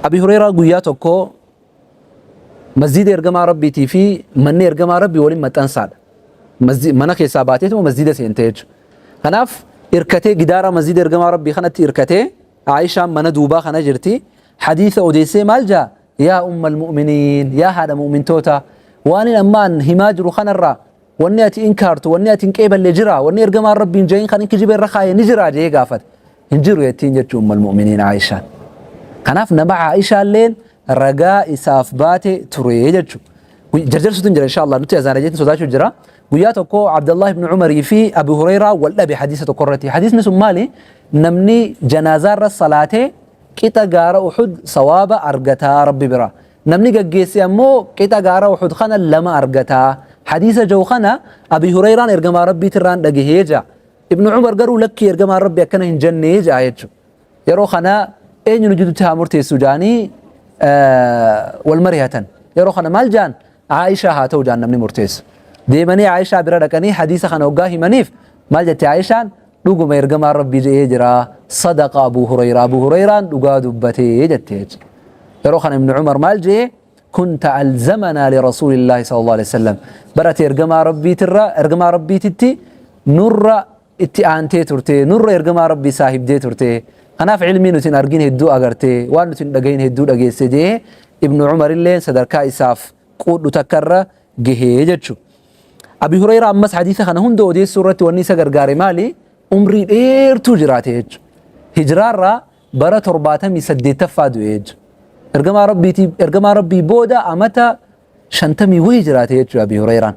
Abi Hureyraa guyyaa tokko masjiida ergamaa Rabbiitii fi manni ergamaa Rabbii waliin maxxansaadha. Mana keessaa baateetuma masjiida seente jechuudha. Kanaaf irkatee gidaara masjiida ergamaa Rabbii kanatti irkatee Aayishaan mana duubaa kana jirti. Hadiisa odeessee maal jaa? Yaa ummal mu'miniin, yaa haadha mu'mintoota, waan inni ammaan himaa jiru kanarraa wanni ati inkaartu, wanni ati hin qeeballe jira, wanni ergamaan Rabbiin jahin kan kijiba irra kaaye ni jira jee gaafate. Hin jiru jettiin jechuun ummal mu'miniin Aayishaan. Kanaaf nama Aayishaalleen ragaa isaaf baate ture jechuudha. Jarjarsuutu hin jira inshallah nuti azaana jeetiin sodaachuu jira. Guyyaa tokko Abdallah ibn Umarii fi Abu Hureyraa wal dhabe hadiisa tokko irratti. Hadiisni sun maali? Namni janaazaa irra salaatee qixa gaara Uhud sawaaba argataa Rabbi bira. Namni gaggeesse ammoo qixa gaara Uhud kana lama argataa. Hadiisa jahu kana Abi Hureyraan ergamaa Rabbiitirraan dhagahee jaa. Ibn Umar garuu lakkii ergamaan Rabbi akkana hin jennee jaa jechuudha. Yeroo kana eenyu nu jidduutti haa murteessu jaanii wal marihatan. Yeroo kana maal jaan? Aayishaa haa ta'u jaan namni murteessu. Deemanii Aayishaa bira dhaqanii hadiisa kana hoggaa himaniif maal jette Aayishaan? Dhuguma ergamaan Rabbii je'ee jira. Sadaqa Abuu Hureyraa. Abuu Hureyraan dhugaa dubbatee jette jechuudha. Yeroo kana Ibn Umar maal je'ee? Kunta alzamanaa li Rasuulillaahi sallallahu alaihi wasallam. Barate ergamaa Rabbiitirra ergamaa Rabbiititti nurra itti aantee turte, nurra ergamaa Rabbii saahibdee turte. Kanaaf ilmii nuti hin argin hedduu agarte, waan nuti hin dhagahin hedduu dhageesse jee Ibnu Umar illeen sadarkaa isaaf quudhu takkarra gahee jechu. Abi Hureyraa ammas hadiisa kana hunda odeessuu irratti wanni isa gargaare maali? Umrii dheertuu jiraate jechu. Hijraarraa bara 78ffaa du'e jechu. Ergamaa Rabbiitii ergamaa Rabbii booda amata shantamii wayii jiraate jechuudha Abi Hureyraan.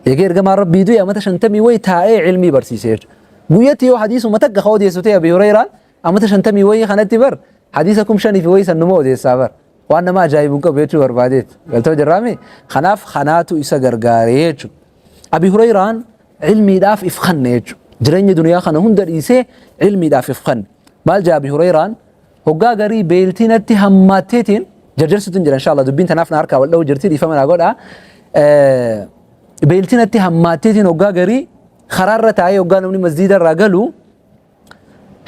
Eegee ergamaan Rabbii du'e amata shantamii wayii taa'ee ilmii barsiise jechuudha. Guyyatti yoo hadiisuma takka ka odeessu ta'e Abi Hureyraan amata shantamii wayii kanatti bar hadiisa 5000 fi wayii san numa odeessaa bar. Waan nama ajaa'ibu hin qabu jechuu barbaadeet. Galtoo jirraami? Kanaaf kanaatu isa gargaaree jechuudha. Abi Hureyraan ilmiidhaaf if kanne jechuudha. Jireenya duniyaa kana hunda dhiisee ilmiidhaaf if kanne. Maal jaa Abi Hureyraan? Hoggaa garii beeltii natti hammaatteetiin jarjarsuutu hin jira inshallah dubbiin tanaaf na harkaa wal dha'u jirti dhiifama naa godha. Beeltii natti hammaatteetiin hoggaa garii karaarra taa'ee hoggaa namni masjiida irraa galu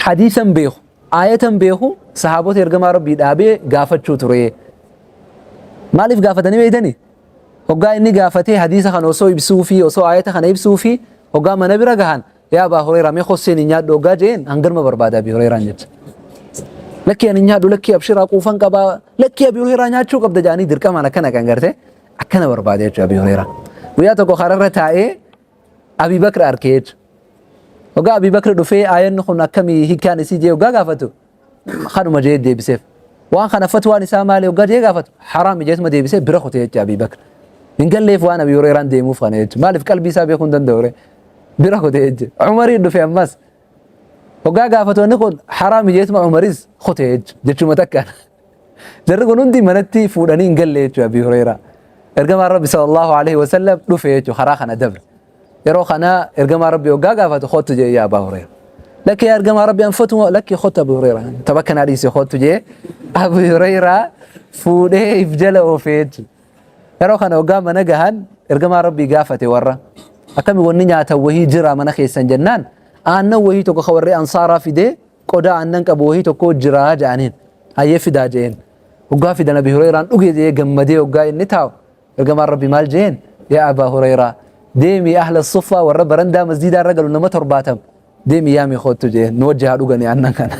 hadiisan beeku aayatan beeku sahaabota ergamaa rabbii dhaabee gaafachuu ture. Maaliif gaafatanii beektanii? Hoggaa inni gaafatee hadiisa kana osoo ibsuu fi osoo aayata kana ibsuu fi hoggaa mana bira gahan Yaa Abaa Hureyraa mee kosseen hin nyaadhu hoggaa jeen hanganuma barbaada Abii Hureyraan jecha. Lakkii ani hin nyaadhu lakkii abshiraa quufan qabaa lakkii Abii Hureyraa nyaachuu qabda jedhanii dirqamaan akkana kan garte akkana barbaada jechuudha Abii Hureyraa. Guyyaa tokko kararra taa'ee Abii Bakr arkee jechuudha. Hoggaa Abii Bakr dhufee aayanni kun akkamii hiikkaan isii jee hoggaa gaafatu kanuma jee deebiseef. Waan kana fatwaan isaa maali hoggaa jee gaafatu haraami jeetuma deebisee bira kutee jechuudha Abii Bakr. Hin galleef waan Abii Hureyraan deemuuf kana jechuudha. Maaliif qalbii isaa beekuu hin danda'u ree? Bira kutee jechuudha. Umarii dhufe ammas. Hoggaa gaafatu wanni kun haraami jeetuma Umaris kutee jechuudha. Jechuma takkaan. Jarri kun hundi manatti fuudhanii hin galle jechuudha Abii Hureyraa. Ergamaan Rabbi sallallahu alaihi wasallam dhufe jechuudha karaa kana dabre. Yeroo kana ergamaa Rabbi hoggaa gaafatu kottu jee yaa Abaa Hureyraa. Lakki yaa ergamaa Rabbi anfatu lakki kottu Abii Hureyraa. Tapha kanaa dhiise kottu jee Abii Hureyraa fuudhee if jala oofee jechuudha. Yeroo kana hoggaa mana gahan ergamaa Rabbii gaafate warra. Akkami wanni nyaatan wahii jira mana keessan jennaan aannan wahii tokko ka warri ansaaraa fidee qodaa aannan qabu wahii tokko jira jedhaniin. Hayyee fidaa jeen. Hoggaa fidan Abi Hureyraan dhuge jee gammadee hoggaa inni taa'u ergamaan Rabbii maal jeen yaa Abaa Hureyraa deemii ahla suffaa warra barandaa masjiidaa irra galu nama 70 deemi yaami kottu jeen nu wajji haa dhugani aannan kana.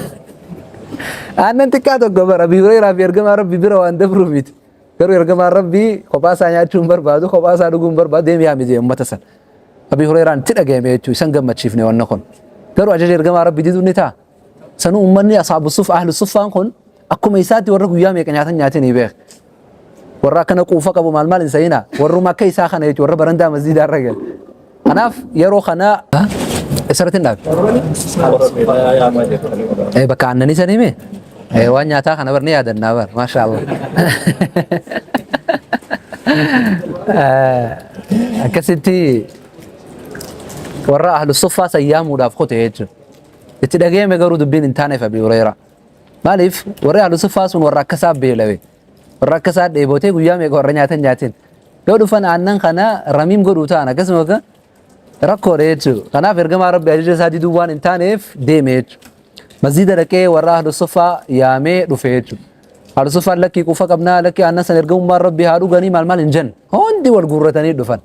Aannan xiqqaa tokko bara Abi Hureyraa fi ergamaa Rabbii bira waan dabruu miti. Garuu ergamaan Rabbii kophaa isaa nyaachuu hin barbaadu, kophaa isaa dhuguu hin barbaadu, deemi yaami jee ummata san. Abii Hureyraan itti dhagahame jechuu isan gammachiifne wanna kun. Garuu ajaja ergamaa Rabbii diduu ni ta'a. Sanuu ummanni asaabu suf ahlu suffaan kun akkuma isaatti warra guyyaa meeqa nyaatan nyaatee ni beeka. Warra akkana quufa qabu maal maal hin sayina. Warruma akka isaa kana jechuudha warra barandaa masjiidaa irra gale. Kanaaf yeroo kana isarratti hin dhaabe. Bakka aannanii sanii mee? Waan nyaataa kana bar ni yaadannaa bar maasha Allah. Akkasitti warra ahlu suffaa san yaamuudhaaf kute jechuudha. Itti dhaga'ame garuu dubbiin hin taaneef Abi Hureyraa. Maaliif warri ahlu suffaa sun warra akkasaa beelawe. Warra akkasaa dheebotee guyyaa meeqa warra nyaatan nyaatin. Yoo dhufan aannan kana ramiim godhuu ta'an akkasuma akka rakkoodha jechuudha. Kanaaf ergamaa Rabbi ajaja isaa diduu waan hin taaneef deeme jechuudha. Masjiida dhaqee warra ahlu suffaa yaamee dhufe jechuudha. Ahlu-Suffaan lakkii quufa qabnaa, lakkii aannan san ergamummaan Rabbii haa dhuganii maal maal hin jenne. Hundi wal guurratanii dhufan.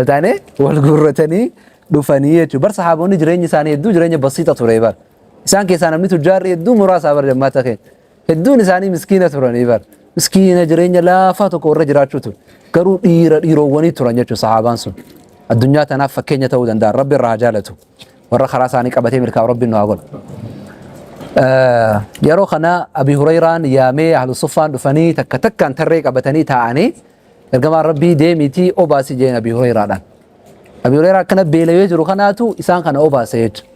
Taane wal guurratanii dhufanii jechuudha. Bar sahaabonni jireenyi isaanii hedduu jireenya basiixa ture bar. Isaan keessaa namni tujjaarri hedduu muraasaa bar jammaata keenya. Hedduun isaanii miskiina turanii bar. Miskiina jireenya laafaa tokko warra jiraachuu ture. Garuu dhiira dhiiroowwanii turan jechuudha sahaabaan sun. Addunyaa tanaaf fakkeenya ta'uu danda'an. Rabbi irraa haa jaalatu. Warra karaa isaanii qabatee milkaa'u Rabbiin nu haa godhu. Yeroo kana Abi Hurayraan yaamee Ahlu Suffaan dhufanii takka takkaan tarree qabatanii taa'anii ergamaan Rabbii deemiitii obaasi jeen Abi Hurayraadhaan. Abi Hurayraa akkana beelawee jiru kanaatu isaan kana obaase jechuudha.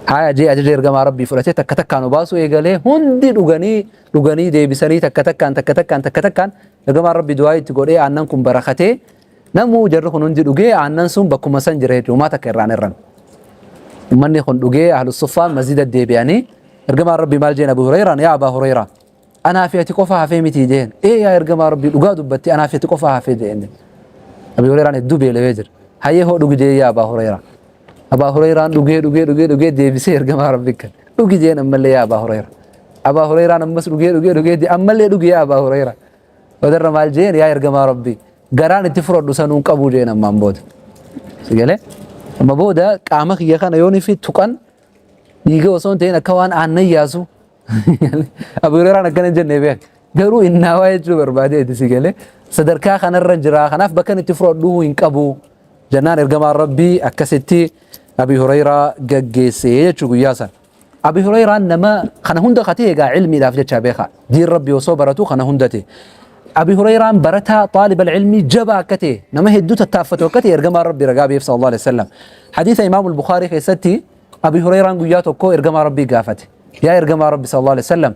Haaya jee ajaja ergamaa Rabbii fudhatee takka takkaan obaasuu eegalee hundi dhuganii dhuganii deebisanii takka takkaan takka takkaan takka takkaan ergamaan Rabbii du'aa itti godhee aannan kun barakatee Namuu jarri kun hundi dhugee aannan sun bakkuma san jira jechuudha. Homaa takka irraan irran. Ummanni kun dhugee ahlus suffaan masjida deebi'anii ergamaan Rabbii maal jeen Abu Hurayraan yaa Abaa Hurayraa anaa fi ati qofa hafee miti jeen. Ee yaa ergamaa Rabbii dhugaa dubbatti anaa fi ati qofa hafee jeen. Abu Hurayraan hedduu beelawee jira. Hayyee hoo dhugi jee yaa Abaa Hurayraa. Abaa Hurayraan dhugee dhugee dhugee dhugee deebisee ergamaa Rabbii kan dhugi jeen ammallee yaa Abaa Hurayraa. Abaa Hurayraan ammas dhugee dhugee dhugee ammallee dhugi yaa Abaa Hurayraa. Boodarra maal jeen yaa ergamaa Rabbii garaan itti fudhadhu sanuu hin qabu jeen ammaan booda. Si galee? Amma booda qaama kiyya kana yoon fi tuqan dhiiga osoo hin ta'in akka waan aannan yaasu. Abu Hurairaan akkana hin jenne beek. Garuu innaawaa jechuu barbaadeeti si galee. Sadarkaa kanarra jira kanaaf bakka itti fudhadhu hin qabu. Jennaan ergamaan Rabbii akkasitti Abi Hurairaa gaggeesse jechuu guyyaa sana. Abi Hurayraan nama kana hunda ka ta'e egaa ilmiidhaaf jecha beeka. Diin Rabbi osoo baratu kana hunda ta'e. Abi Hurayraan barataa xaalibal ilmii jabaa akka ta'e nama hedduu tattaaffatu akka ta'e ergamaan Rabbi ragaa beef sallallahu alaihi wasallam. Hadiisa Imaam Bukhaarii keessatti Abi Hurayraan guyyaa tokko ergamaa Rabbii gaafate. Yaa ergamaa Rabbi sallallahu alaihi wasallam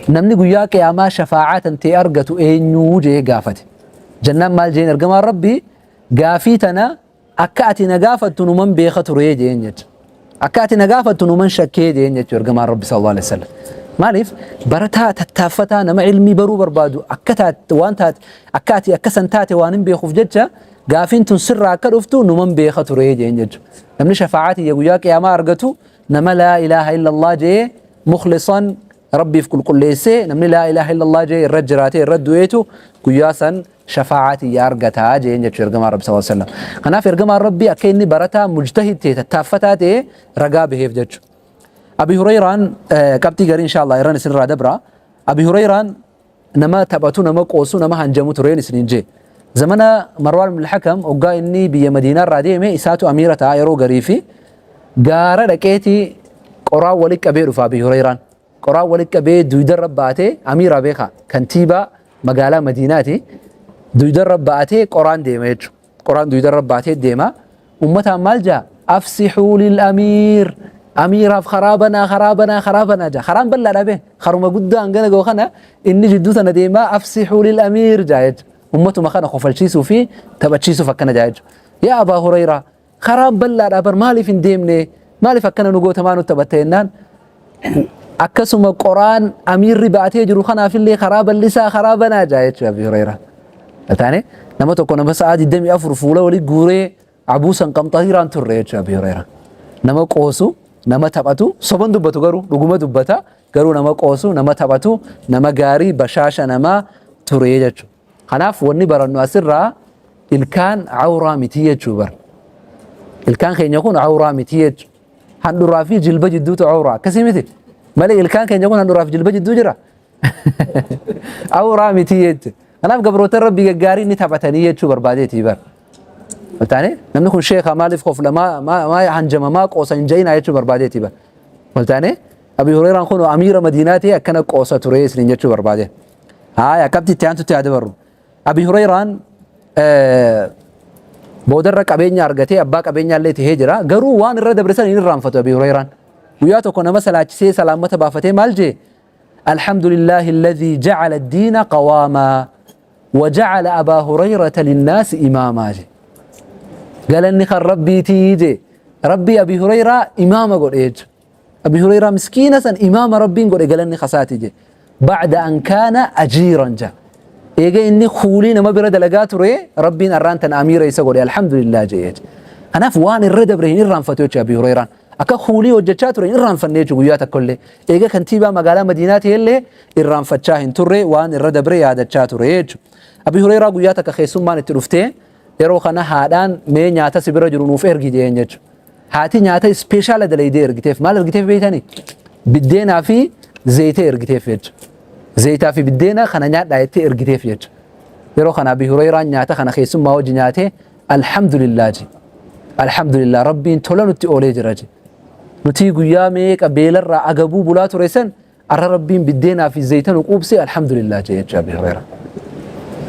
namni guyyaa qiyaamaa shafaa'aa tan ta'e argatu eenyuu jee gaafate. Jennaan maal jeen ergamaan Rabbii gaafii tana Akka ati na gaafattu numan beeka ture jeen jecha. Akka ati na gaafattu numan shakkee jeen jechu ergamaan Rabbi sallallahu alaihi wasallam. Maaliif barataa tattaaffataa nama ilmii baruu barbaadu akka taate waan taate akka ati akka san taate waan hin beekuuf jecha gaafiin tun sirraa akka dhuftu numan beeka ture jeen jechu. Namni shafaa'aa tiyya guyyaa qiyaamaa argatu nama laa ilaaha illallah jee mukhlisan Rabbiif qulqulleessee namni laa ilaaha illallah jee irra jiraatee irra du'eetu guyyaa san shafaa'aa tiyya argata jeen jechuudha ergamaan Rabbi sallallahu alaihi wasallam. Kanaaf ergamaan Rabbii akka inni barataa mujtahid ta'e tattaaffataa ta'e ragaa baheef jechuudha. Abi Hurayraan qabxii garii inshallah irran isinirraa dabra. Abi Hurayraan nama taphatu nama qoosu nama hanjamu tureen isiniin jee. Zamana Marwaan ibn al-Hakam hoggaa inni biyya Madiinaa irraa deeme isaatu amiira ta'a yeroo garii fi gaara dhaqeeti qoraan walitti qabee dhufa Abi Hurayraan. Qoraan walitti qabee duydarra baatee amiira beekaa kantiibaa magaalaa Madiinaati. Duydarra baatee qoraan deema jechuudha. Qoraan duydarra baatee deema. Uummataan maal jaa? Afsixuu lil amiir. Amiiraaf karaa banaa karaa banaa karaa banaa jaa. Karaan bal'aadha bee. Karuma guddaa hangana ga'u kana inni jidduu tana deemaa afsixuu lil amiir jaa jechuudha. Uummatuma kana kofalchiisuu fi taphachiisuuf akkana jaa jechuudha. Yaa Abaa Hurayraa Karaan bal'aadha bar maaliif hin deemne maaliif akkana nu goota maa nutti taphatta jennaan akkasuma qoraan amiirri baatee jiru kanaafillee karaa bal'isaa karaa banaa jaa jechuudha Abi Hurayraa. Taane nama tokko nama sa'aa 24 fuula walii guuree abuusan qamxariiraan turre jechuudha Abi Hurayraa. Nama qoosu nama taphatu soban dubbatu garuu dhuguma dubbata garuu nama qoosu nama taphatu nama gaarii bashaasha namaa ture jechuudha. Kanaaf wanni barannu asirraa ilkaan awraa miti jechuu bar. Ilkaan keenya kun awraa miti jechu. Handhuraa fi jilba jidduutu awraa akkasii miti. Malee ilkaan keenya kun handhuraa fi jilba jidduu jira. Awraa miti jechu. Kanaaf gabroota rabbii gaggaarii ni taphatanii jechuu barbaadeetii bar. Waltaane namni kun sheeka maaliif kofla maa hanjama maa qoosa hin ja'inaa jechuu barbaadeetii bar. Waltaane Abi Hurayraan kun amiira Madiinaa ta'e akkana qoosa ture isiniin jechuu barbaade. Haaya qabxii itti aantutti haa dabarru. Abi Hurayraan boodarra qabeenya argatee abbaa qabeenyaa illee tahee jira. Garuu waan irra dabre san hin irraanfatu Abi Hurayraan. Guyyaa tokko nama salaachisee salaammata baafatee maal jee? Alhamdulillahi alladhii ja'ala ad-diina qawaamaa wa ja'ala Abaa Hurayrata linnaasi imaamaa jee. Galanni kan Rabbiitii jee. Rabbii Abi Hurayraa imaama godhe jechuudha. Abi Hureyraa miskiina san imaama Rabbiin godhe galanni kasaati je. Ba'da an kaana ajiiran ja. Eega inni kuulii nama bira dalagaa ture Rabbiin arraan tana amiira isa godhe alhamdulillah je. Kanaaf waan irra dabre hin irraanfatu jechuudha Abi Hureyraan. Akka kuulii hojjechaa ture hin irraanfanne jechuudha guyyaa tokkollee. Eega kantiibaa magaalaa Madiinaa ta'ellee irraanfachaa hin turre, waan irra dabre yaadachaa ture jechuudha. Abi Hureyraa guyyaa takka keessummaan itti dhuftee, yeroo kana haadhaan mee nyaata si bira jiru nuuf ergi jeen jechuudha. Haati nyaata ispeeshaala dalaydee ergiteef. Maal ergiteef beektanii? Biddeenaa fi zayita ergiteef jechuudha. Zayitaa fi biddeena kana nyaadhaa jettee ergiteef jechuudha. Yeroo kana Abi Hureyraan nyaata kana keessummaa wajji nyaatee alhamdulillah je. Alhamdulillah, Rabbiin tola nutti oolee jira je. Nuti guyyaa meeqa beelarraa agabuu bulaa ture san, arra Rabbiin biddeenaa fi zayita nu quubsee, alhamdulillah je jechuudha Abi Hureyraa.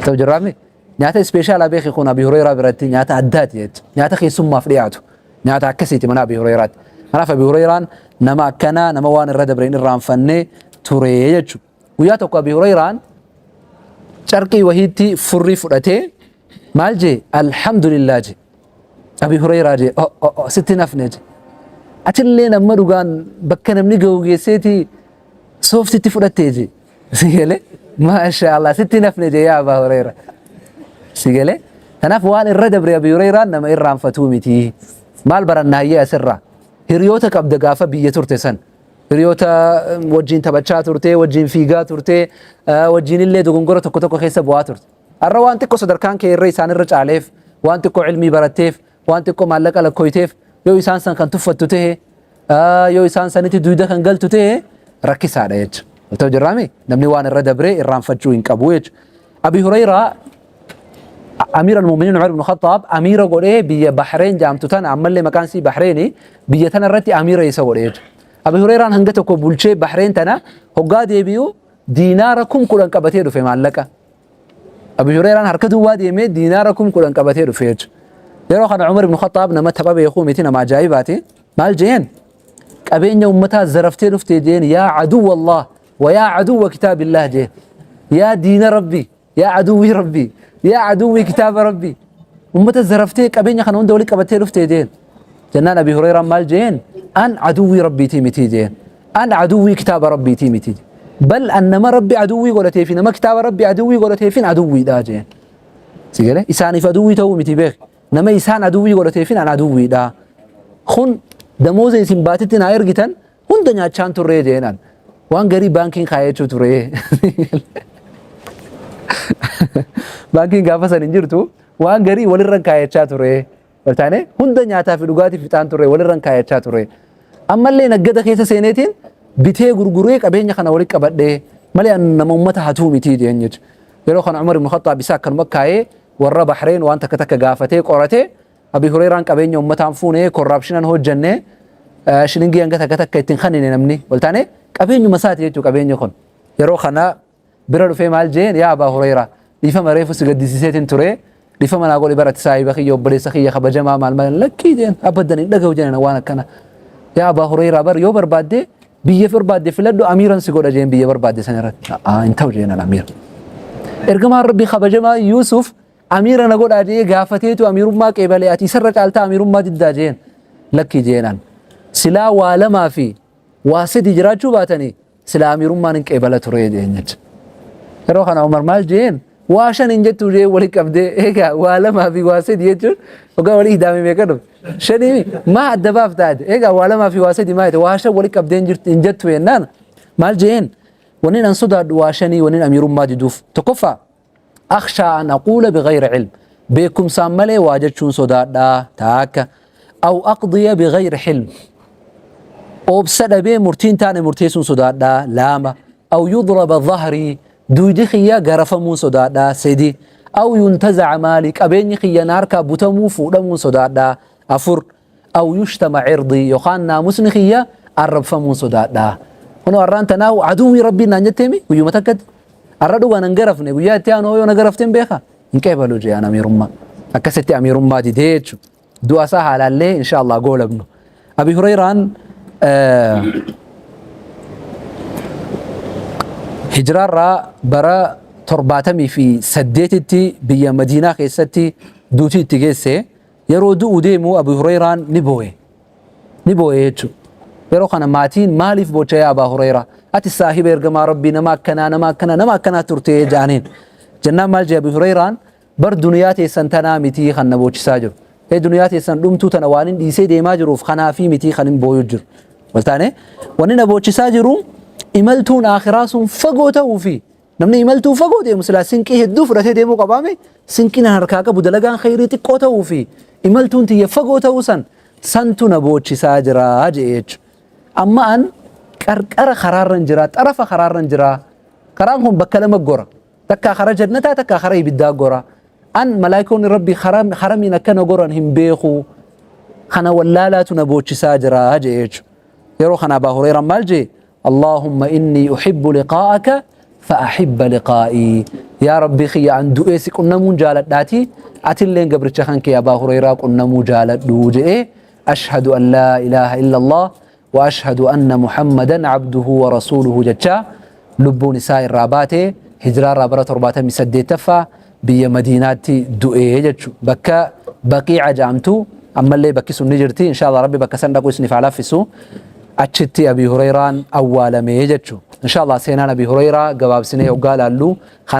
Ta'u jirraame nyaata ispeeshaalaa beeki kun Abi Hureyraa biratti nyaata addaati jechuudha. Nyaata keessummaaf dhiyaatu. Nyaata akkasiiti mana Abi Hureyraatti. Kanaaf Abi Hureyraan nama akkanaa, nama waan irra dabre hin irraanfanne ture jechuudha. Guyyaa tokko Abi Hureyraan carqii wahiitti furrii fudhatee maal jee? Alhamdulillah jee. Abi Hureyraa jee, oh oh oh, sitti nafne jee. Atillee nama dhugaan bakka namni gahu geesseeti sooftitti fudhattee jee. Si galee? Maasha Allah, sitti nafne jee yaa Abaa Hureyraa. Si galee? Kanaaf waan irra dabre Abi Hureyraan nama irraanfatuu miti. Maal baranna hayyee asirraa? Hiriyoota qabda gaafa biyya turte san. Hiriyoota wajjin taphachaa turte, wajjin fiigaa turte, wajjin illee dogongora tokko tokko keessa bu'aa turte. Har'a waan xiqqoo sadarkaan kee irra isaan irra caaleef, waan xiqqoo ilmii baratteef, waan xiqqoo maallaqa lakkooyteef yoo isaan san kan tuffattu ta'e, yoo isaan sanitti duyda kan galtu ta'e, rakkisaadha jechuudha. Ta'u jirraami namni waan irra dabree irraanfachuu hin qabu jechuudha. Abi Hureyraa Amiir al-Mu'miniin Umar ibn Khattaab amiira godhee biyya Bahreen jaamtu tana, ammallee maqaan isii Bahreeni, biyya tana irratti amiira isa godhee jechuudha. Abi Hureyraan hanga tokko bulchee Bahreen tana hoggaa deebi'u diinaara 10,000 qabatee dhufe maallaqa. Abi Hureyraan harka duwwaa deemee diinaara 10,000 qabatee dhufe jechuudha. Yeroo kana Umar ibn Khattaab nama tapha beekuu miti, nama ajaa'ibaati. Maal jeen? Qabeenya ummataa zaraftee dhuftee jeen, yaa aduwwa Allah wa yaa aduwwa kitaabillah jeen. Yaa diina Rabbii, yaa aduwwii Rabbii, yaa aduwwii kitaaba Rabbii. Ummata zaraftee qabeenya kana hunda walitti qabattee dhuftee jeen. Jennaan Abi Hureyraan maal jeen? An aduwwii Rabbiitii miti jeen. An aduwwii kitaaba Rabbiitii miti. Bal an nama Rabbi aduwwii godhatee fi nama kitaaba Rabbi aduwwii godhateefin aduwwiidha jeen. Si galee? Isaaniif aduwwii ta'uu miti beek. Nama isaan aduwwii godhateefin an aduwwiidha. Kun damooza isin baatitti naa ergitan hunda nyaachaan turree jeenan. Waan garii baankiin kaayachuu ture. Baankiin gaafa san hin jirtu, waan garii walirran kaayachaa ture. Waltaane hunda nyaataa fi dhugaatii fixaan ture, walirran kaayachaa ture. Ammallee naggada keessa seeneetiin bitee gurguree qabeenya kana walitti qabadhee malee an nama ummata hatuu miti jeen jechuudha. Yeroo kana Umar ibn Khattaab isaa akkanuma kaayee warra Bahreen waan takka takka gaafatee qoratee, Abi Hureeraan qabeenya ummataan fuune, korraapshinan hojjenne, shilingii hanga takka takka ittiin kannine namni waltaane qabeenyuma isaati jechuudha qabeenyi kun. Yeroo kana bira dhufee maal jeen? Yaa Abaa Hureeraa, dhiifama, reefu si gaddisiiseetiin ture, dhiifama naa godhi, barati saahiba kiyya, obboleessa kiyya kabajamaa. Maal maal? Lakkii jeen, abaddan hin dhaga'u jeen waan akkana. Yaa Abaa Hureeraa, bar yoo barbaadde biyya barbaadde filadhu, amiiran si godha jeen biyya barbaadde san irratti. Hin ta'u jeen amiira. Ergamaan Rabbii kabajamaa Yuusuf amiira na godhaa jee gaafateetu amiirummaa qeebalee, ati isarra caaltaa amiirummaa diddaa jeen. Lakkii jeenan. Silaa waa lamaa fi waa sadi jiraachuu baatanii silaa amiirummaan hin qeebala ture jeen jecha. Yeroo kana Umar maal jeen? Waa shan hin jettuu jeen wali qabdee. Egaa waa lamaa fi waa sadi jechuun hoggaa walii hidaame meeqa dhufe? Shanii maa adda baaf taate? Egaa waa lamaa fi waa sadi maa jette? Waa shan wali qabdee hin jettu jennaan maal jeen? Wanni an sodaadhu waa shanii, wanni amiirummaa diduuf. Tokkoffaa, akhshaa an aquula bighayri ilm, beekumsaan malee waa jechuun sodaadhaa taakka. Aw aqdiya bighayri hilm, obsa dhabee murtiin taane murteessuun sodaadhaa laama. Aw yudraba dhahrii, duydi kiyya garafamuun sodaadhaa sedi. Aw yuntazaca maali, qabeenyi kiyya na harkaa butamuu fuudhamuun sodaadhaa afur. Aw yushtama cirdii, yookaan naamusni kiyya arrabfamuun sodaadhaa. Kunoo arraan tanaahu aduwwii Rabbiin naan jetteemi guyyuma takkatti. Arra dhugaan hin garafne, guyyaa itti aanu yoo na garafte hin beeka. Hin qeebalu jee an amiirummaa. Akkasitti amiirummaa didee jechuudha. Du'a isaa haalaallee insha Allah goolabnu. Abi Hureyraan hijiraarraa bara 78tti biyya Madiinaa keessatti duutii itti geesse. Yeroo du'u deemu Abi Hureyraan ni boo'e. Ni boo'e jechuudha. Yeroo kana maatiin maaliif boocha yaa Abaa Hureyraa? Ati saahiba ergamaa Rabbii, nama akkanaa, nama akkanaa, nama akkanaa turte jaaniin. Jennaan maal jee Abi Hureyraan? Bar duniyaa teessan tanaa mitii kan na boochisaa jiru. Ee duniyaa teessan dhumtuu tana waanin dhiisee deemaa jiruuf kanaafii mitii kanin booyu jiru. Waltaane wanni na boochisaa jiru imaltuun aakhiraa sun fagoo ta'uu fi namni imaltuu fagoo deemu silaa sinqii hedduu fudhatee deemuu qabaame sinqiin an harkaa qabu dalagaan khayrii xiqqoo ta'uu fi imaltuun tiyya fagoo ta'uu san santu na boochisaa jira je'e jechuudha. Amma an qarqara karaarran jira xarafa karaarran jira karaan kun bakka lama gora takkaa kara jannataa takkaa kara ibiddaa gora. An malaayikoonni Rabbii haramiin akka na goran hin beeku. Kana wallaalaatu na boochisaa jira jee jechuudha. Yeroo kana Abaa Hureeraan maal jee? Allaahumma innii uhibbu liqaa'aka fa'ahibba liqaa'ii. Yaa Rabbii kiyya an du'ee si qunnamuun jaaladhaatii atilleen gabricha kan kee Abaa Hureeraa qunnamuu jaaladhu je'ee ashhadu an laa ilaaha illallah wa ashhadu anna Muhammadan abduhu wa rasuuluhu jechaa lubbuun isaa irraa baate hijraa irraa bara 78ffaa biyya Madiinaatti du'ee jechu bakka Baqiica ja'amtu ammallee bakki sun ni jirti inshallah Rabbi bakka san dhaqu isiniif haa laaffisu achitti Abi Hureyraan awwaalamee jechu inshallah seenaan Abi Hureyraa gabaabsinee hoggaa laallu.